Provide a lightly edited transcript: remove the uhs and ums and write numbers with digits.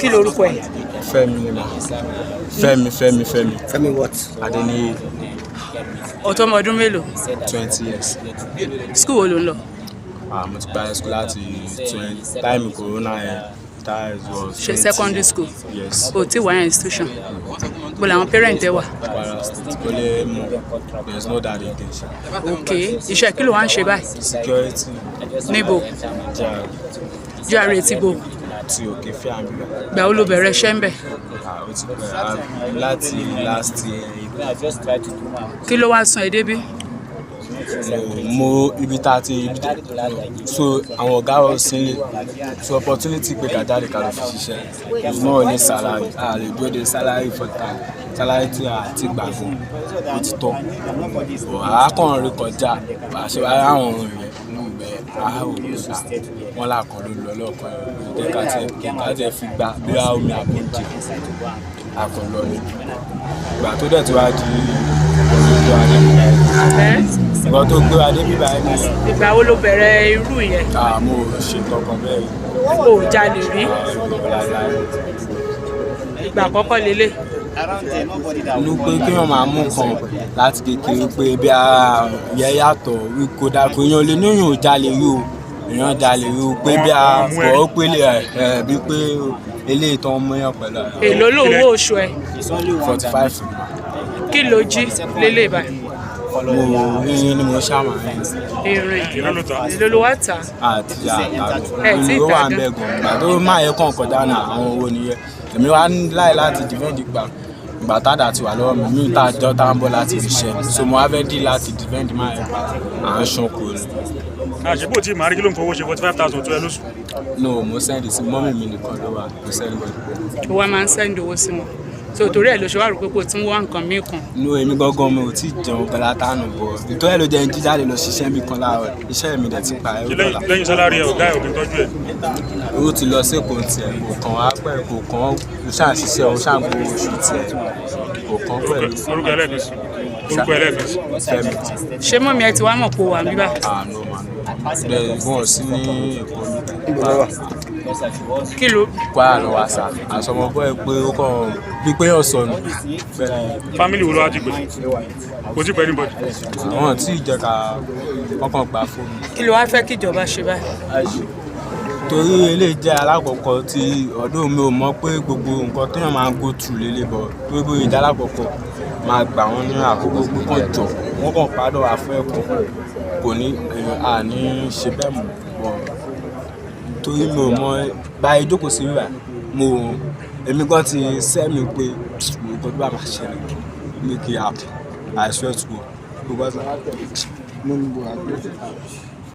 Kí lorúkọ ẹ? Fẹ́mi ni mà. Fẹ́mi, Fẹ́mi, Fẹ́mi. Fẹ́mi what? Adéníyì. Ọ̀tọ́ ọmọ ọdún mélòó? 20 years. School wo ló ń lọ? Ah, mo ti parí school láti 20 time corona yẹn, that was Ṣe secondary school? Yes. O ti wà ní institution? Bó làwọn parent ẹ wà? Kwara State. Kò lè mọ̀, there is no that again ṣá. Ok, iṣẹ́ kí ló wá ń ṣe báyìí? Security. Níbo? GRA. GRA ti bo? Ti Òkè Fíàmì. Gbà ó ló bẹ̀rẹ̀ iṣẹ́ ń bẹ̀? Ah, ó ti pẹ́, ah, láti last year. Kí ló wá sún ẹ débí? No, mo ibi tá a ti ibi tá so àwọn ọ̀gá wa ò sí nílé, so opportunity pé ká jáde ká lọ fi ṣiṣẹ́. It's not only salary, a lè dúró de salary for time, salary tí a ti gbà fún ó ti tọ́, but a kàn rí kọjá àṣẹ àwọn ohun yẹn inú ibẹ̀, a ò pé à wọ́n là kàn ló lọ lọ́ọ̀kan yẹn jẹ́ ká tiẹ̀ fi gbà bí a omi àbójẹ a kàn lọ ní ìgbà tó dẹ̀ tí wàá di olójú adé. Ẹ́? Nǹkan tó gbé wa débi báyìí nìyẹn. Ìgbà wo ló bẹ̀rẹ̀ irú yẹn? Ah, mo ṣe kankan bẹ́ẹ̀ rí. O ò jalè rí? Láíláí. Ìgbà àkọ́kọ́ lélẹ̀? Inú pé kéèyàn máa mú nǹkan láti kékeré pé bí a yẹ yàtọ̀ kò dà, kò èèyàn lè ní èèyàn ò jalè rí o, èèyàn jalè rí o, pé bí a kọ̀ ó pé lè ẹ̀ bí pé eléyìí tó ń mú yàn pẹ̀lú ara. Èló lówó oṣù ẹ? 45. Kí ló jí lélẹ̀ báyìí? Mo irin ni mo ṣàmà. Irin? Èló ló ta? Èló ló wá tà? Àti àtàgùn. Ẹ tí ì ó wà tà ń gan. bẹ gan ìgbà tó máa yẹ kàn kọjá náà, àwọn owó nìyẹn èmi wá ní láì láti defend ìgbà tádà ti wà lọ́wọ́ mi, mi tá a jọ tá a ń bọ̀ láti fi ṣe, so mo wá fẹ́ dí láti defend máa yẹ pa à ń ṣan kò ní. Àṣebó tí màá rí, kí ló ń fowó ṣe 45,000 tó ẹ lóṣù? No, mo send sí mummy mi nìkan ló wà, kò send body. Ó wá máa ń send owó sí wọn, so torí ẹ̀ ló ṣe wá rò pé kò tún wá nǹkan míì kan. No, èmi gangan mi ò tí ì jẹun gan látànù bọ̀, ìtọ́ ẹ̀ ló jẹ́ ń jí jáde lọ ṣiṣẹ́ mi kan láàárọ̀, iṣẹ́ mi dẹ̀ ti pa ẹ̀ Ṣé dọ́là. Lẹ́yìn salary ẹ̀, ọ̀gá ẹ̀ ò kí ń tọ́jú ẹ̀? Ó ti lọ sẹ́kọ̀ọ́ tiẹ̀, kò kàn wá pẹ̀, kò kàn ó ṣáà ṣiṣẹ́, ó ṣáà gbowó oṣù tiẹ̀, kò kàn pẹ̀lú. Orúkọ ẹlẹ́ẹ̀kan sí, orúkọ ẹlẹ́ẹ̀kan sí. Fẹ́mi. Ṣé mummy ẹ ti wá mọ̀ pé ó wà níbí báyìí? Àánú mà bẹ́ẹ̀, wọ́n sí ní Èkó. Níbo ló wà? Kí ló Kwara ló wà sá, àsọmọbọ ẹ pé ó kàn bí pé yàn sọnù bẹ́ẹ̀. Family wo ló wá ti pèsè? Kò tí pẹ́ anybody? Àwọn tí ì jẹ́ ká wọ́n kàn gba fóònù. Kí ló wá fẹ́ kíjọba ṣe báyìí? Torí eléyìí jẹ́ alákọ̀ọ́kọ́ tí ọdún mi ò mọ̀ pé gbogbo nǹkan téèyàn máa ń go through lélẹ̀ bọ̀, torí bóyá ìjà alákọ̀ọ́kọ́ máa gbà wọ́n ní àkókò pé kàn jọ wọ́n kàn pàdé wà fún ẹ̀kọ́, kò ní àní ṣe bẹ́ẹ̀ mọ̀ bọ̀, torí mi ò mọ̀ báyìí jókòó sí bíbá mo, èmi gan ti sẹ́ mi pé nǹkan tó bá máa ṣẹlẹ̀, make it happen, I swear to God, because Mo ń bọ̀ àgbẹ̀.